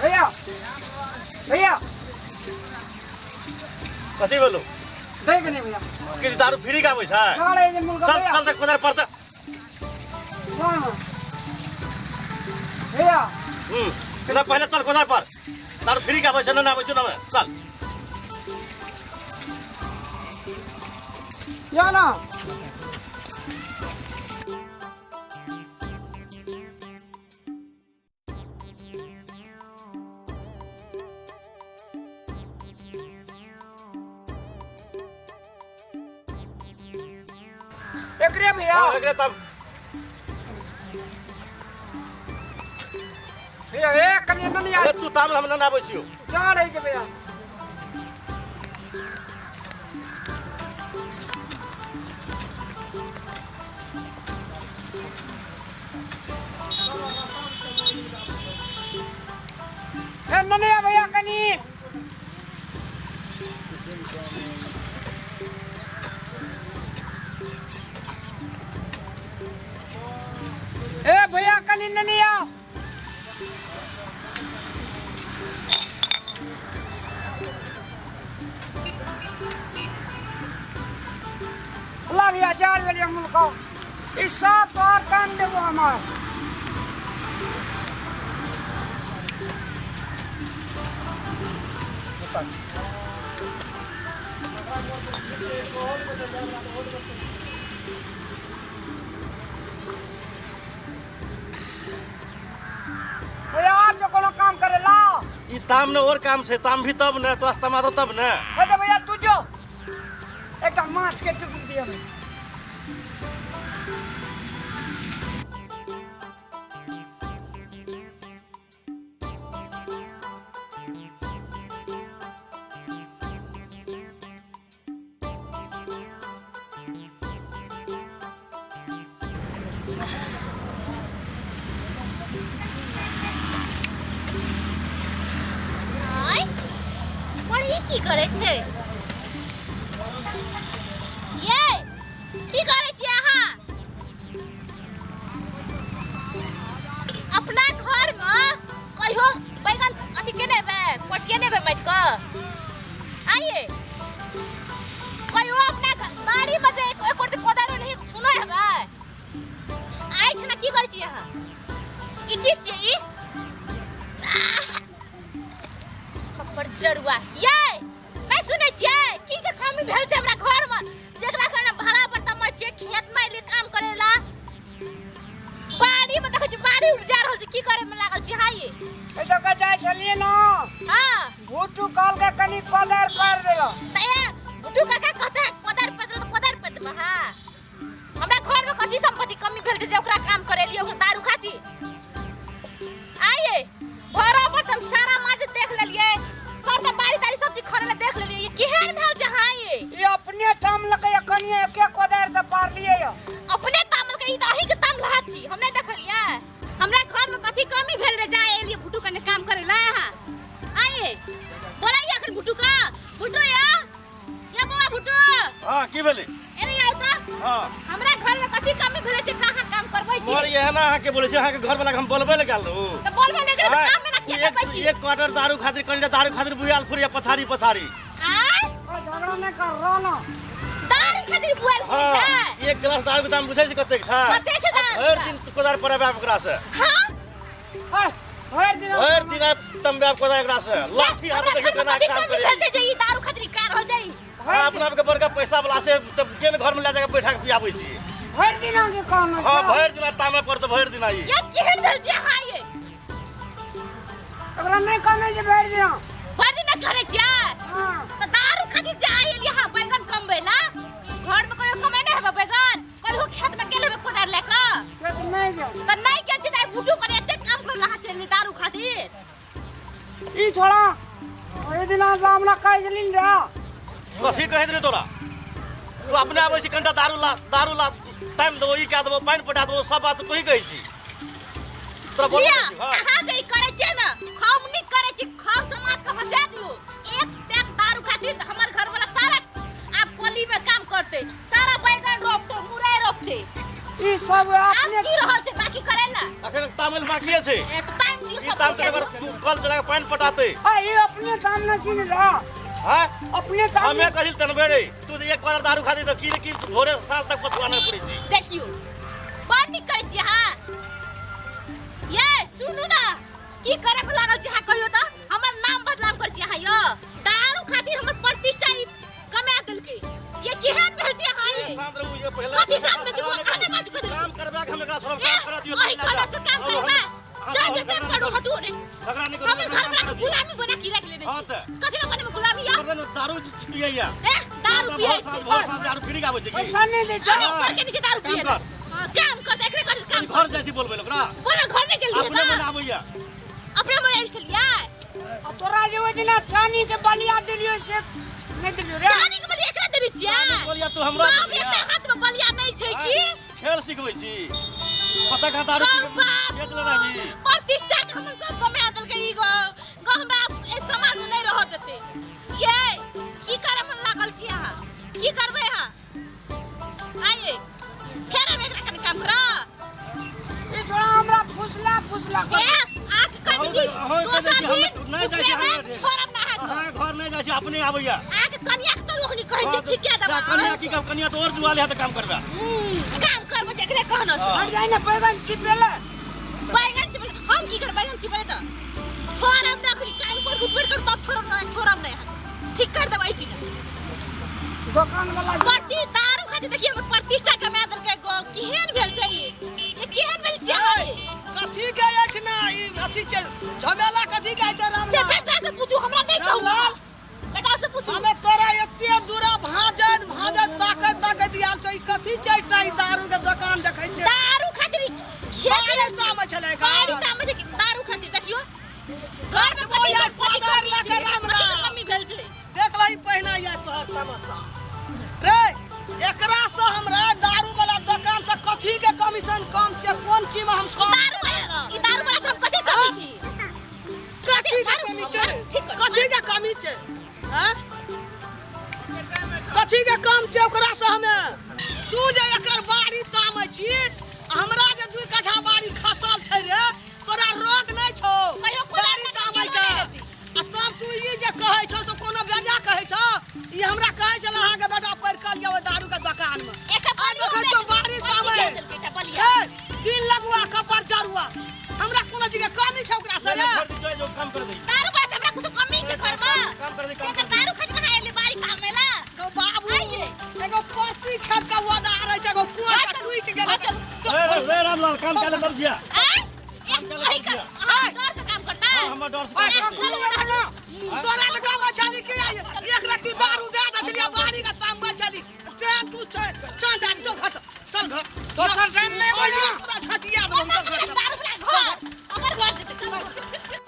भैया भैया कथी बोलू दे के नहीं भैया कि दारू फ्री का आबै छै चल ए मुर्गा चल भैया चल तक कोदार पर त हाँ। भैया हम्म ना पहले चल कोदार पर दारू फ्री का आबै छै ना आबै छै ना चल या ना एकरे भैया हाँ, एकरे तब भैया ए कनी नहीं अरे तू ताम हम ना आबै छियो जा रही छै भैया ए ननिया भैया कनी ए भैया कनी ननिया ला भैया चार बजे मुल्को इस साथ और काम देबो हमार भैया और जो कोनो काम करे ला ई ताम ने और काम छै ताम भी तब ने तोरा तमा तब ने हे तो भैया तू जो एकटा माछ के टुकड़ी दिया भैया आय पर ई की करै छै ये की करै छी अहाँ अपना घर में कहियो बैगन अथी केने हेबै पटियने हेबै माटि कऽ आइए कहियो अपना बाड़ी में जे एक एक कोदारो नहीं छुनो हेबै आइ ठना की करै छी अहाँ ई की छियै ई खप्पर जरुआ ये नहीं सुनै छियै की के कमी भेल छै हमरा घर में जेकरा कारण भाड़ा पर तमै छियै खेत में एलियै काम करेला बाड़ी में देखै छी बाड़ी उपजा रहल छै की करे में लागल छी हाँ ये ए तो के जाइ छलियै ना हाँ भुट्टू कहल के कनी कोदार पार देलो त ए भुट्टू काका कहता कोदार पर देलो त कोदार पर देबो हाँ हमरा घर में कथी संपत्ति कमी भेल छै जे ओकरा काम करेलियै ओकरा दारू खाती आइए बराबर त हम सारा माज देख लेलियै सबटा बाड़ी ताड़ी सब चीज खने देख लेलियै ये केहन भेल छै हाँ ये ई अपने ताम लके कनी एके कोदार से पार लिए यो अपने तामल के ई त अहीं के ताम लहा छी हम नहीं देखलियै हमरा घर में कथी कमी भेल रे जाय एलियै भुटू कने काम करे ला यहाँ आइए बोलाइए अखन भुटू का भुटू या या बौआ भुटू हाँ की भेलै एने आउ त हाँ हमरा घर में कथी कमी भेलै से कहाँ काम करबै छी मर एहन अहाँके बोलै छी अहाँके घर वाला के हम बोलबै लए गेल रहू त बोलबै लगे त काम में ना किया करबै छी एक क्वार्टर दारू खातिर कनिटा दारू खातिर बुआल फुरिया पछाड़ी पछाड़ी आय ओ झगड़ा नहीं कर रहा ना दारू खातिर बुआल फुरी हाँ छै एक गिलास दारू के दाम बुझै छी कतेक छै कते छै दारू भरि दिन कोदार पड़ेबै ओकरा से हाँ ए, भरि दिन भरि दिन तमबे कोदार एकरा से लाठी हाथ हमरा देखियो घर में केना कथी काम कमी करे भेल छै जे ई दारू खातिर कार हो जाइ हाँ, अपना आपके बड़का पैसा वाला छै तब केन घर में ले जाके बैठा के पियाबै छी भरि दिन के कहना हाँ भरि दिन तामे पर तो भरि दिन आई ये केहन भेल छै अहाँ ये ओकरा नहीं कहना जे भरि दिन भरि दिन करे छियै हाँ तऽ दारू खातिर जे आयल यहाँ बैगन कमबै ला घर में कहियो कमेने हेबै बैगन कहियो खेत में गेल हेबै कोदारि लए कऽ खेत नहीं गेल तऽ नहि गेल छी तऽ आइ भुटू करे एते काम करला अहाँ चलि दारू खातिर ई छोड़ा ओहि दिना से हमरा कहै छलिन रे कथी कहैत रहे तोरा तू अपने आबै छी कनिटा दारू ला दारू ला टाइम देबो ई कए देबो पानि पटा देबो सब बात तोही कहै छी तोरा बोलबै लिअ छी हाँ अहाँ जे ई करै छियै ने खूब नीक करै छी खूब समाज के हंसा दियौ एक पैक दारू खातिर तऽ हमर घर वाला सारा आब कोली में काम करते सारा बैगन रोपते मुरई रोपते ई सब आब अपने की रहल छै बाकी करे ला अखन तामिल बाकिए छै। ए, तऽ टाइम दियौ ई सब ताम तक कल चला के पानि पटाते। आ ई अपने दाम न छीन रहा। हाँ अपने दाम। हमे कहिल तनबे रे, तू तऽ एक बार दारू खाती तऽ की ने की भोरे से साँझ तक पछुआने पड़ै छी। देखियौ बड़ नीक करै छी अहाँ। ये सुनू ना, की करे पर लागल छी अहाँ? कहियो तऽ हमर नाम बदनाम करै छी अहाँ। यौ दारू खातिर हमर प्रतिष्ठा ई कमा देलकै। ये केहन भेल छी अहाँ? ये शांत रहू, ये पहिले कथी शांत भेल छी? आने बाजू कथी? काम करबा के हम एकरा छोड़ब। ए, काम करा दियौ। अही कहला से काम करबा? जा जा, काम करू, हटू ने। झगड़ा नहीं करू। हमर घर में के गुलामी बना की राख लेने हाँ छी। तऽ। कथी ला बने में गुलामी या? मर्दन दारू पियैया। ए दारू पियै भोर छी। भोर साँझ दारू फ्री आबै छै की? पैसा नहीं दे छै। अरे ऊपर के नीचे दारू काम पियै। कर। हाँ, काम कर, एकरे कर काम। घर जाइ छी बोलबै ओकरा। बोल, घर नहीं गेलियै अपने तऽ मन आबैया। अपने मन आयल छलियै। आ तोरा जे ओहि दिना चानी के बलिया देलियो से नहीं देलियो रे? चानी के बलिया एकरा देने छियै। बोलिया तू हमरा बाप, देलियै। एकटा हाथ में बलिया नहीं छै की? खेल सिखबै छी? पता कहाँ दारू गौ पी के बाप, बेच लेना भी। प्रतिष्ठा के हमर सब गमा देलकै ई। गौ गौ हमरा एहि समाज में नहीं रह देतै। ये की करे पर लागल छी अहाँ? की करबै अहाँ? आइए फेर हम एकरा कनि काम करा। ई छोड़ा हमरा फुसला फुसला ए कर। आके कह दै छी। अहाँ कह दै दोसर छी, हम दिन नहि जाइ छी, फुसलेबै हमरा तऽ छोड़ब ना अहाँके। अहाँ घर नहि जाइ छी, अपने आबैया। आके कनिया के तऽ ओखनी कहै छी ठीक कए जा देबै। कनिया की कहब? कनिया तऽ और जुआ ले तऽ काम करबा। काम करबै छै एकरे कहना से। हट जाय ने, बैगन चिपेले। बैगन चिपले हम की करब? बैगन चिपले तऽ छोड़ब ना अखनी। काल्हि पर उठबे कर तब छोड़ब ना, छोड़ब नहीं अहाँके। ठीक कर देबै एहिठिना। दोकान वाला प्रति दारू खातिर देखिए हमर प्रतिष्ठा कमा देलकै। गो केहन भेल छै ई? ये केहन भेल छै अहाँ ये? कथी के एहिठिना ई अथी छै झमेला? कथी के छै रामलाल? से बेटा से पूछू, हमरा नहीं कहू। रामलाल। बेटा से पूछू। हमे तोरा एते दूरा भाजैत भाजैत ताकैत ताकैत आयल छौ। ई कथी छै एहिठिना? ई दारू के दोकान देखै छै। दारू खातिर ई खेत बाड़ी तामै छलै एकर। बाड़ी तामै छै कि दारू खातिर? देखियो घर में कथी यार, सब कथी पकड़ कमी लऽ छै के कथी रामलाल। के कमी भेल छै? देख लही पहिना यार तोहर तमाशा रे। एकरा से हमरा दारू वाला दोकान से कथी के कमीशन कम छै? कोन चीज में हम कम दारू वाला, ई दारू वाला से हम कथी कमी छी? कथी के कमी छै? ठीक कर। कथी के कमी छै? हैं, कथी के कम छै ओकरा से हमे? तू जे एकर बाड़ी तामै छी, हमरा जे 2 कट्ठा बाड़ी खसल छै रे, तोरा रोग नहि छौ कहियो कोदारि बाड़ी लऽ कऽ तामै गेलो के? नहि हेतै। आ तब तू ई जे कहै छौ से कोनो बेजा कहै छौ? ई हमरा कहै छल अहाँके बेटा पढ़ि कऽ लिअ ओहि दारू के दोकान मे। एकटा आ बलियो देखै छौ बेच- बाड़ी बलि तामै। दे देलकै एकटा बलिया। ए, दिन लगुआ कपर चढ़ुआ, हमरा कोनो चीज के कमी छै ओकरा से रे? जो काम कर दे। दारू वाला से हमरा कुछो कमी छै घर में? काम कर दे, काम एकर कर दे। दारू खातिर कहाँ एलै बाड़ी तामेला? गौ बाबू। आइए। एगो परती खेत के वादा रहै छै, एगो कुआं के टूटि गेल। घर चलू, चलू। रे रे रामलाल, काम चले तब जिया। आँय? एक अही कर, अहाँ डर से काम करता है? हमर डर से काम ए, करतै। चलू ना, हटू। तोरा तऽ गाँव छली कि एक रत्ती दारू दे दै छलियै बाड़ी के तामबै छली तें तू चल चल जा, चल घर, चल घर। दोसर टाइम नहीं ओहिया बोला। तोरा झटिया देबौ हम, चल घर चल। दारू वाला घर, हमर घर जेतै, चलू।